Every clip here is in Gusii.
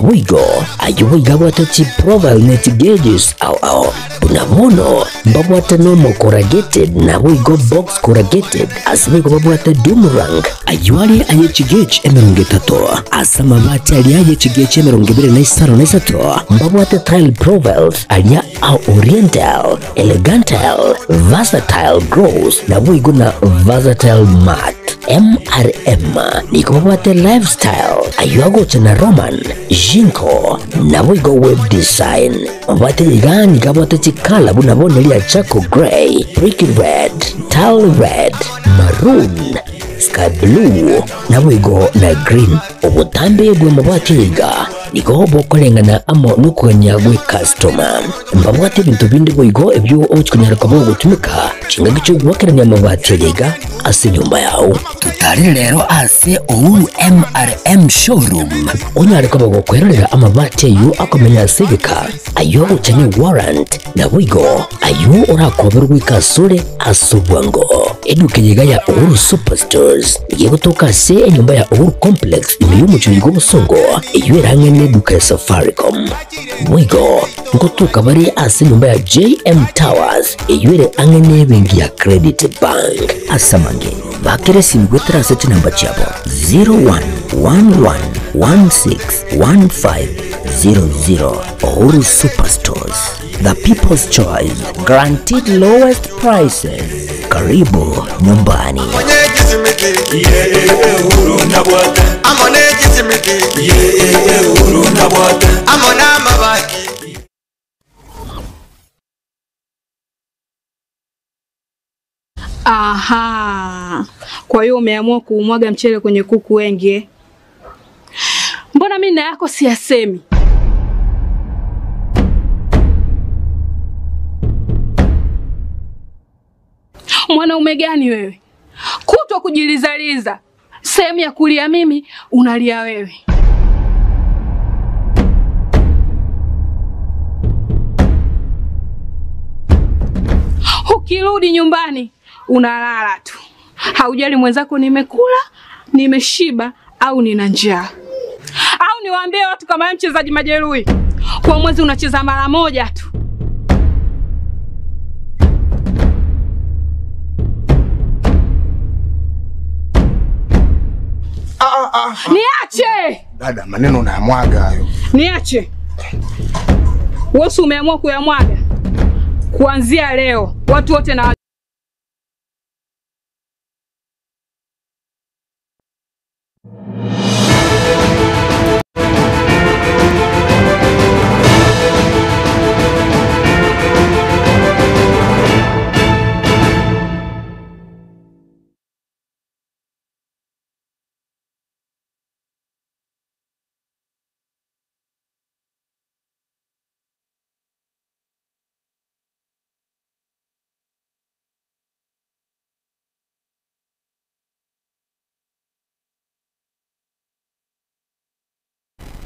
Naboigo ayio boigo abwate chiprofile ne chigeges ao ao. Buna bono mbabwate normal corrugated naboigo box corrugated ase boigo babwate doomerang ayio are aye chigauge 30 ase amabati aria aye chigauge 23 mbabwate tile profiles aria a oriental, elegantile, versatile gloss naboigo na versatile matte. MRM nigo babwate lifestyle ayio agocha na Roman, Jinko naboigo web design. Mabwate iga nigo abwate chikala buna bono ria charcoal grey, brick red, tile red, maroon, sky blue naboigo na green. Obotambe bw'amabati iga nigo bokoreng'ana amo nokogania gw'ekastoma. Mbabwate ebinto binde boigo ebio ogochia konyara koba ogotumeka chingaki chi'ogoakerania amabati aya iga ase enyomba yao. Totarere rero ase Uhuru MRM Showroom onyare koba gokwerorera amabati ayio akomenya ase egeka, ayio agocha ne warrant, naboigo ayio orakoberwe goika asore ase obwango. Eduka eye iga ya Uhuru Superstores nigo egotoka ase enyomba ya Uhuru Complex ime y'omochie oyo bw'obosongo, eyio ere ang'e neduka ya Safaricom. Boigo ngotoka bare ase enyomba ya JM Towers eyio ere ang'e nebenki ya Credit Bank. Ase amange, bakera esimi goetera ase chinamba chiabo 0111161500. Uhuru Superstores, the people's choice, guaranteed lowest prices. Karibu nyumbani. Aha. Kwa hiyo umeamua kuumwaga mchele kwenye kuku wengi eh? Mbona mimi na yako siyasemi? Mwanaume gani wewe? Kutwa kujilizaliza. Sehemu ya kulia mimi unalia wewe. Ukirudi nyumbani unalala tu, haujali mwenzako nimekula, nimeshiba au nina njaa. Au niwaambie watu kama wewe mchezaji majeruhi, kwa mwezi unacheza mara moja tu. Niache, Dada, maneno unayamwaga hayo. niache. Wewe si umeamua kuyamwaga? Kuanzia leo watu wote na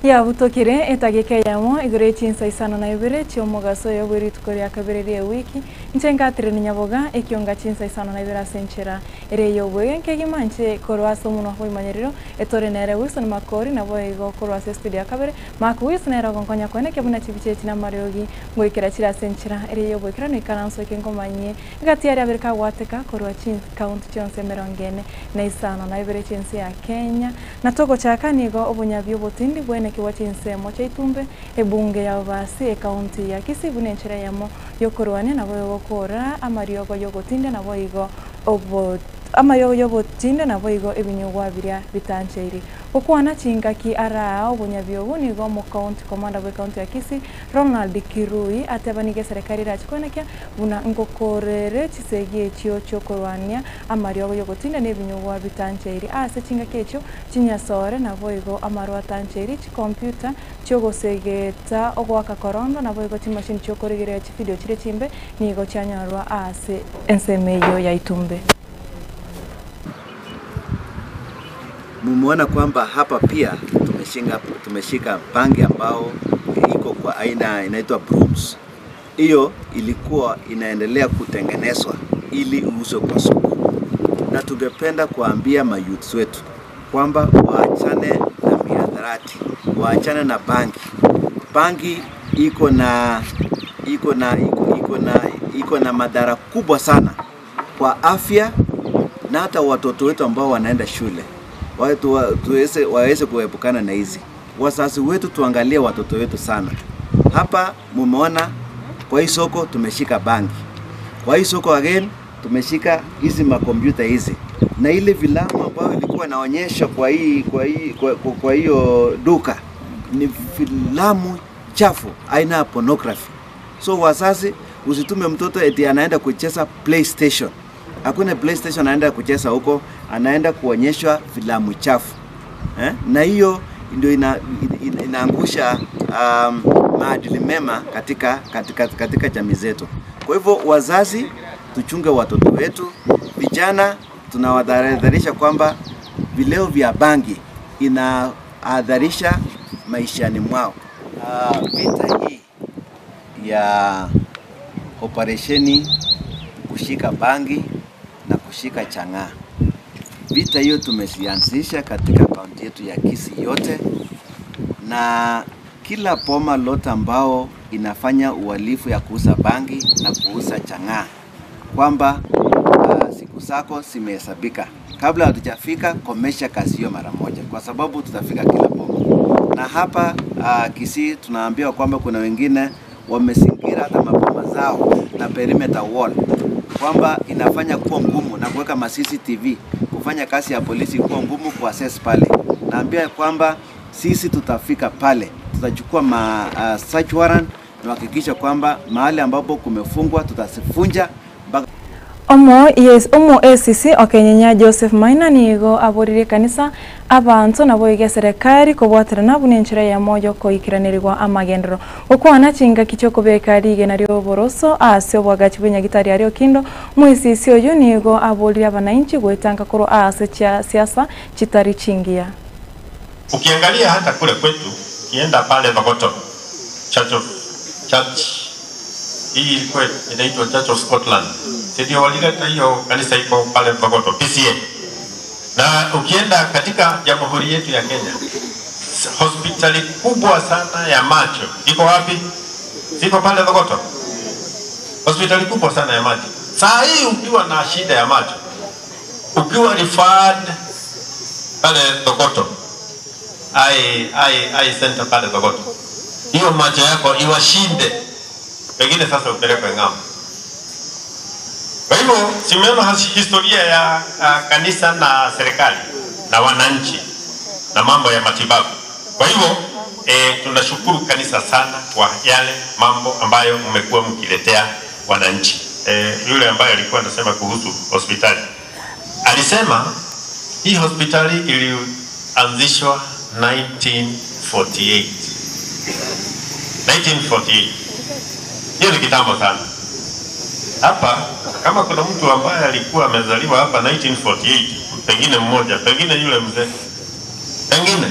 Yabutokire etageka eyemo igoro ye chinsa isano na ibere chi'omogaso oyo bwe rituko ria kabere ria ewiki, inche ngatire nyaboga ekionga chinsa isano na ibere ase enchera ere ey'obwege nkegima inche korwa ase omonwa bw'oimanyerero etore nere Wilson Makori nabo igo korwa ase estudio ya kabere Mark Wilson nere ogonkonya kweneke buna chibicha echi na amariogi ngoikera chire ase enchera ere ey'oboikeranu ikaranso eke nkomanyie egati yaria abere kagwateka korwa chikaunti chionsi emerongo ene na isano na ibere chi'ense ya Kenya. Na togochaka nigo obonyabi obotindi bwenekigwa chinsemo chiaitumbe ebunge ya Obasi ekaunti ya Kisii buna enchera eyemo yokorwania nabo yogokora amariogo yogotinda nabo igo obo amariogo yobotinda nabo igo ebinyugwa biria bitancheiri. Gokwana chingaki araa obonyabi obo nigo omokaunti commander bwa ekaunti ya Kisii Ronald Kirui ateba nigo eserekari erachi kwenekia buna ngokorere chisegi echio chiokorwania amariogo yogotinda na ebinyugwa bitancheiri. Ase chingaki echio chinyasore nabo igo amarwa atancheiri chicomputer chiogosegeta ogoaka korondo nabo igo chimashini chiokoregereria chivideo chire chimbe nigo chianyorwa ase ensemo eyio ya Itumbe. Mumeona kwamba hapa pia tumeshika bangi ambao iko kwa aina inaitwa brooms. Hiyo ilikuwa inaendelea kutengenezwa ili iuzwe kwa soko, na tungependa kuambia mayouths wetu kwamba waachane na mihadarati, waachane na bangi. Bangi iko na iko na iko na iko na madhara kubwa sana kwa afya na hata watoto wetu ambao wanaenda shule watu tuweze waweze kuepukana na hizi. Wazazi wetu tuangalie watoto wetu sana. Hapa mumeona kwa hii soko tumeshika bangi, kwa hii soko again tumeshika hizi makompyuta hizi na ile filamu ambayo ilikuwa inaonyesha kwa hii kwa hii kwa, kwa, kwa hiyo duka ni filamu chafu aina ya pornography. So wazazi, usitume mtoto eti anaenda kucheza PlayStation. Hakuna PlayStation anaenda kucheza huko, anaenda kuonyeshwa filamu chafu eh? Na hiyo ndio ina, ina, inaangusha maadili mema katika, katika, katika jamii zetu. Kwa hivyo wazazi, tuchunge watoto wetu. Vijana tunawadhahadharisha kwamba vileo vya bangi inahadharisha maishani mwao. Vita hii ya operesheni kushika bangi na kushika chang'aa, vita hiyo tumezianzisha katika kaunti yetu ya Kisii yote, na kila boma lote ambao inafanya uhalifu ya kuuza bangi na kuuza chang'aa, kwamba siku zako zimehesabika. Kabla hatujafika, komesha kazi hiyo mara moja, kwa sababu tutafika kila boma. Na hapa Kisii tunaambiwa kwamba kuna wengine wamezingira hata maboma zao na perimeter wall, kwamba inafanya kuwa ngumu na kuweka ma CCTV kufanya kazi ya polisi kuwa ngumu kuassess pale. Naambia kwamba sisi tutafika pale, tutachukua ma search warrant na kuhakikisha kwamba mahali ambapo kumefungwa tutazifunja mpaka Omo yes omo ACC okenyenya Joseph Maina nigo aborire kanisa abantu nabo iga serikali kobwaterana buna enchera ya moyo koikiranirwa amagendero okwana chinga kicho kobeka rigena ryoboroso ase obwagachi bw'enyagitari ario kindo mwesisi oyo nigo aborire abananchi gwetanga korwa ase chia siasa chitari chingia. Ukiangalia hata kule kwetu, ukienda pale Thogoto Church of Church, hii ilikuwa inaitwa Church of Scotland, si ndio walileta hiyo kanisa iko pale Thogoto PCA. Na ukienda katika jamhuri yetu ya Kenya, hospitali kubwa sana ya macho iko wapi? Siko pale Thogoto, hospitali kubwa sana ya macho. Saa hii ukiwa na shida ya macho, ukiwa referred pale Thogoto eye center pale Thogoto, hiyo macho yako iwashinde, pengine sasa upelekwe ng'ambo. Kwa hivyo simeona historia ya kanisa na serikali na wananchi na mambo ya matibabu. Kwa hivyo tunashukuru kanisa sana kwa yale mambo ambayo mmekuwa mkiletea wananchi. Yule ambaye alikuwa anasema kuhusu hospitali alisema hii hospitali ilianzishwa 1948. 1948. Hiyo ni kitambo sana. Hapa kama kuna mtu ambaye alikuwa amezaliwa hapa 1948, pengine mmoja, pengine yule mzee, pengine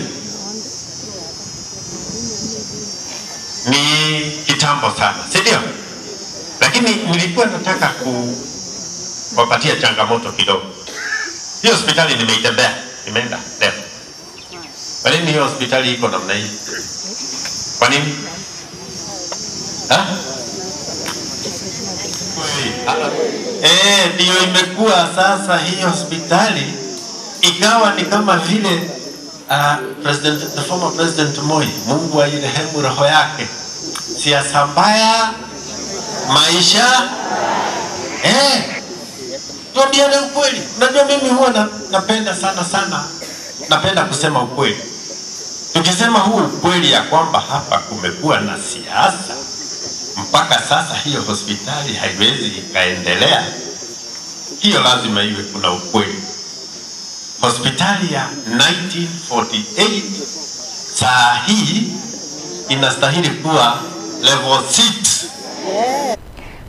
ni kitambo sana, si ndio? Lakini nilikuwa nataka kuwapatia changamoto kidogo. Hiyo hospitali nimeitembea, nimeenda leo. Kwa nini hiyo hospitali iko namna hii? Kwa nini? Ha? Ndio imekuwa sasa hii hospitali ikawa ni kama vile President, the former President Moi, Mungu airehemu roho yake, siasa mbaya, maisha tuambiane ukweli. Unajua mimi huwa napenda sana sana, napenda kusema ukweli. Tukisema huu ukweli ya kwamba hapa kumekuwa na siasa mpaka sasa hiyo hospitali haiwezi ikaendelea, hiyo lazima iwe kuna ukweli. Hospitali ya 1948 saa hii inastahili kuwa level 6.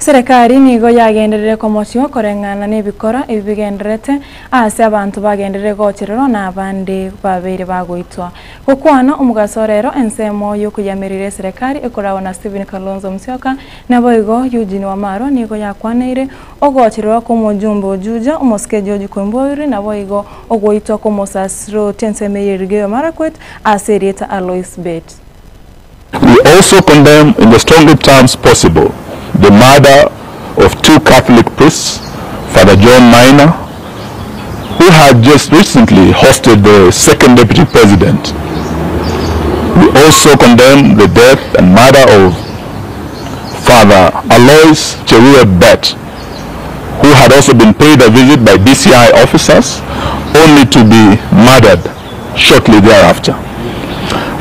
Serikali nigo yagenderire komochio koreng'ana nebikora ebi bigendererete ase abanto bagenderere gochererwa na abande babeire bagoitwa. Gokwana omogaso orero ensemo yokoyamerera eserekari ekoragwa na Stephen Kalonzo Musyoka naboigo Eugene Wamalwa nigo yakwaneire ogochererwa kw'omojumbe o Juja omosike George Koimburi naboigo ogoitwa kw'omosasiroti ensemo eye Elgeyo Marakwet ase erieta Alois Bett. We also condemn in the strongest terms possible the murder of two Catholic priests, Father John Maina, who had just recently hosted the second deputy president. We also condemn the death and murder of Father Alois Cheruiyot Bett, who had also been paid a visit by DCI officers, only to be murdered shortly thereafter.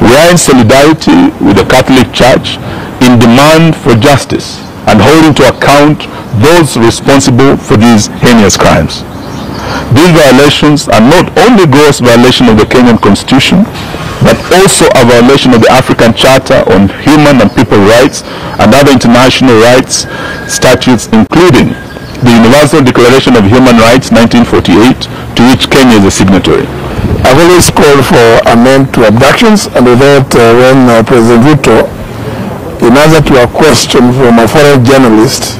We are in solidarity with the Catholic Church in demand for justice and holding to account those responsible for these heinous crimes. These violations are not only gross violation of the Kenyan Constitution, but also a violation of the African Charter on Human and People Rights and other international rights statutes, including the Universal Declaration of Human Rights 1948, to which Kenya is a signatory. I've always called for an end to abductions, and we thought when President Ruto, in answer to a question from a foreign journalist,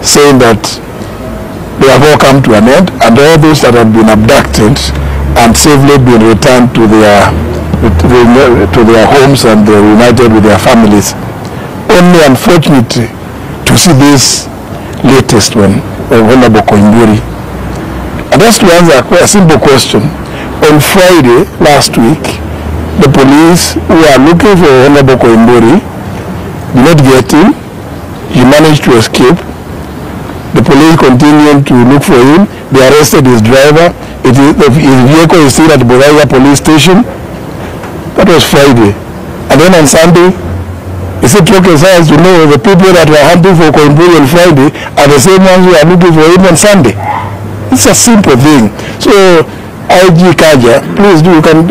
saying that they have all come to an end, and all those that have been abducted and safely been returned to their homes and they reunited with their families. Only unfortunately to see this latest one of Honorable Koimburi. And just to answer a simple question, on Friday last week, the police who are looking for Honorable Koimburi did not get him. He managed to escape. The police continued to look for him. They arrested his driver. His vehicle is still at Muthaiga police station. That was Friday. And then on Sunday, is it rocket science to know the people that were hunting for Koimburi on Friday are the same ones who are looking for him on Sunday? It's a simple thing. So, IG Kanja, please do, you can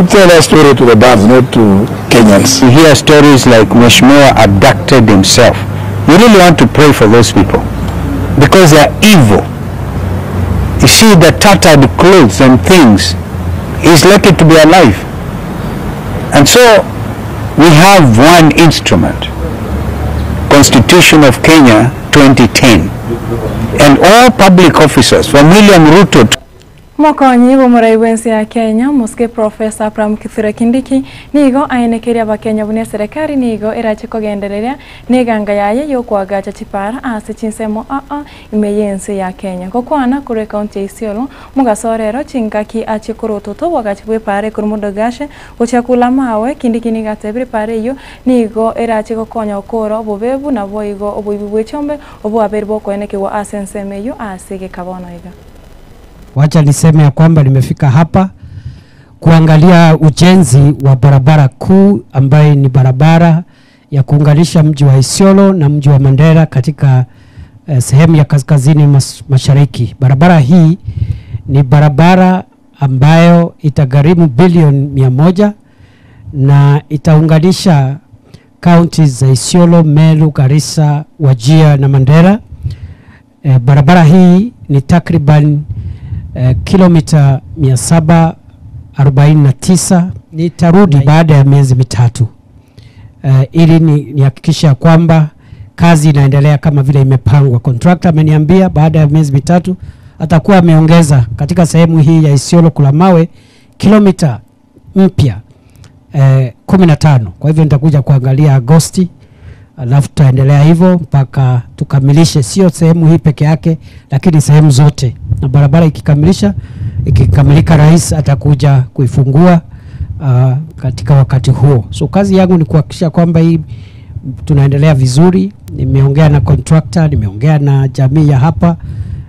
tell that story to the birds, not to Kenyans. You hear stories like Mheshimiwa abducted himself. You really want to pray for those people because they are evil. You see the tattered clothes and things. He's lucky to be alive. And so we have one instrument, Constitution of Kenya 2010. And all public officers, from William Ruto to Mokonyi b'omorai bw'ensi ya Kenya mosike Professor Abraham Kithure Kindiki nigo aenekeire abakenya buna eserekari nigo erache kogendereria neganga yaye yokwagacha chipara ase chinsemo aa ime y'ensi ya Kenya. Gokwana korwa ekaunti ya Isiolo mogasorero chingaki ache korototo bwagachi bw'epara ekero modogashe gochia kula mawe Kindiki nigo atebire epara eywo nigo erache gokonya gokora obobebu nabo igo oboibi bw'echombe obwabere bokoenekewa ase ensemo eywo ase gekabono iga. Wacha niseme ya kwamba nimefika hapa kuangalia ujenzi wa barabara kuu ambaye ni barabara ya kuunganisha mji wa Isiolo na mji wa Mandera katika sehemu ya kaskazini mashariki. Barabara hii ni barabara ambayo itagharimu bilioni 100 na itaunganisha kaunti za Isiolo, Meru, Garissa, Wajir na Mandera. Barabara hii ni takriban kilomita 749. Nitarudi baada ya miezi mitatu ili nihakikishe ya kwamba kazi inaendelea kama vile imepangwa. Contractor ameniambia baada ya miezi mitatu atakuwa ameongeza katika sehemu hii ya Isiolo Kulamawe kilomita mpya 15. Kwa hivyo nitakuja kuangalia Agosti, alafu tutaendelea hivyo mpaka tukamilishe, sio sehemu hii peke yake lakini sehemu zote. Na barabara ikikamilika rais atakuja kuifungua katika wakati huo. So kazi yangu ni kuhakikisha kwamba hii tunaendelea vizuri. Nimeongea na contractor, nimeongea na jamii ya hapa,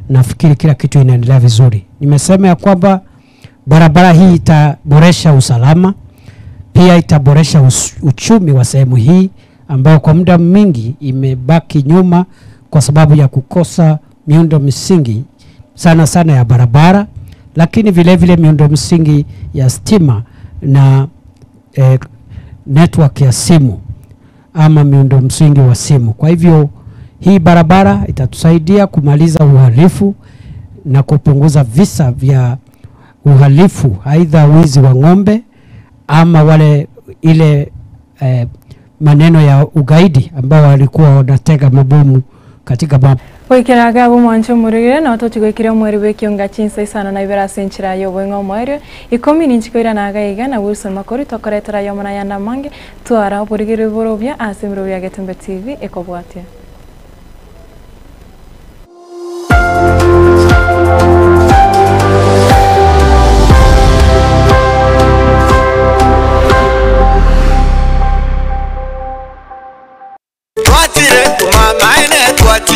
nafikiri kila kitu inaendelea vizuri. Nimesema ya kwamba barabara hii itaboresha usalama, pia itaboresha uchumi wa sehemu hii ambayo kwa muda mwingi imebaki nyuma kwa sababu ya kukosa miundo msingi sana sana ya barabara, lakini vile vile miundo msingi ya stima na network ya simu ama miundo msingi wa simu. Kwa hivyo Hii barabara itatusaidia kumaliza uhalifu na kupunguza visa vya uhalifu, aidha wizi wa ng'ombe ama wale ile maneno ya ugaidi ambao walikuwa wanatega mabomu katika ma Goikeraga abo mwancho omorogere nabo tochigoikire omweri bwa ekionga chinsa isano na ibere ase enchera ya obong'e omoerio ikomi ninchikoirana iga iga na Wilson Makori tokoretera ayomo na ayande amange twara oborigeri borobia ase emerobio ya Getembe TV ekobwatia.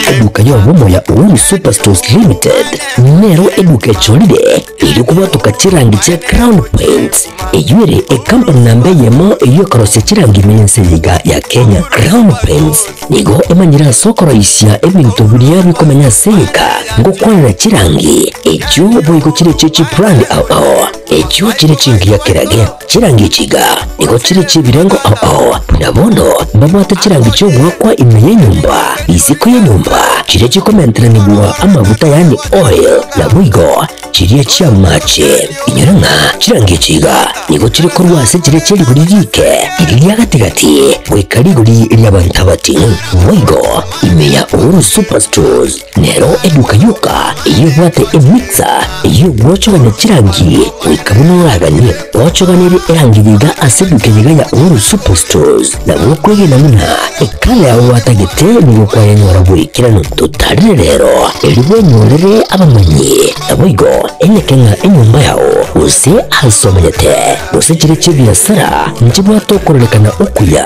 Eduka y'obomo ya Uhuru Superstores Limited nero eduka echorire eri kobwatoka chirangi chia Crown Paints eywo ere ecompany namba eyemo eywo ekorosia chirangi ime y'ense eye iga ya Kenya. Crown Paints nigo emanyire ase okoroisia ebinto biria bikomenya ase egeka ngokwanera chirangi echio boigo chire echio chibrand ao ao echio chire chingiya kerage. Chirangi echi iga nigo chire chi'ebirengo ao ao buna bono mbabwate chirangi chi'ogoakwa ime y'enyomba, isiko y'enyomba, chiria chikomenteranigwa amaguta yaani oil, naboigo chiria chi'amache. Inyora ng'a chirangi echi iga nigo chire korwa ase chiria chie rigori riike, riria ria gati-gati, goika rigori ri'abanto abating'u. Boigo ime ya Uhuru Superstores nero eduka yoka eyio ebwate emixer eyio egwochogania chirangi goika buna oraganie. Gwochoganirie erangi yiga ase eduka eye iga ya Uhuru Superstores, nabo okwegena buna ekala yao gwatagete nigo kwayenyora boikeranu. Totarire rero erio bwenyorere abamanyi, naboigo eneke ng'a enyomba yao gose aase omanyete, gose chiria chi'ebiasara nchibwate okororekana okuya,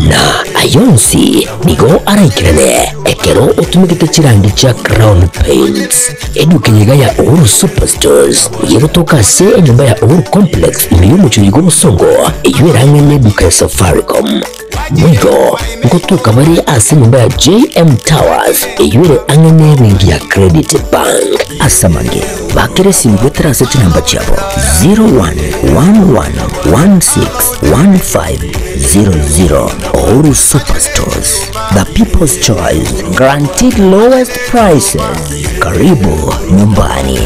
na ayonsi nigo araikerane ekero otumegete chirangi chia Crown Paints. Eduka eye iga ya Uhuru Superstores nigo egotoka ase enyomba ya Uhuru Complex ime y'omochie oyo bw'obosongo, eyio ere ang'e neduka ya Safaricom. Boigo ngotoka bare ase enyomba ya JM Towers eyio ere ang'e nebenki ya Credit Bank. Ase amange, bakera esimi goetera ase chinamba chiabo 0111161500. Uhuru Superstores, the people's choice, guaranteed lowest prices. Karibu nyumbani.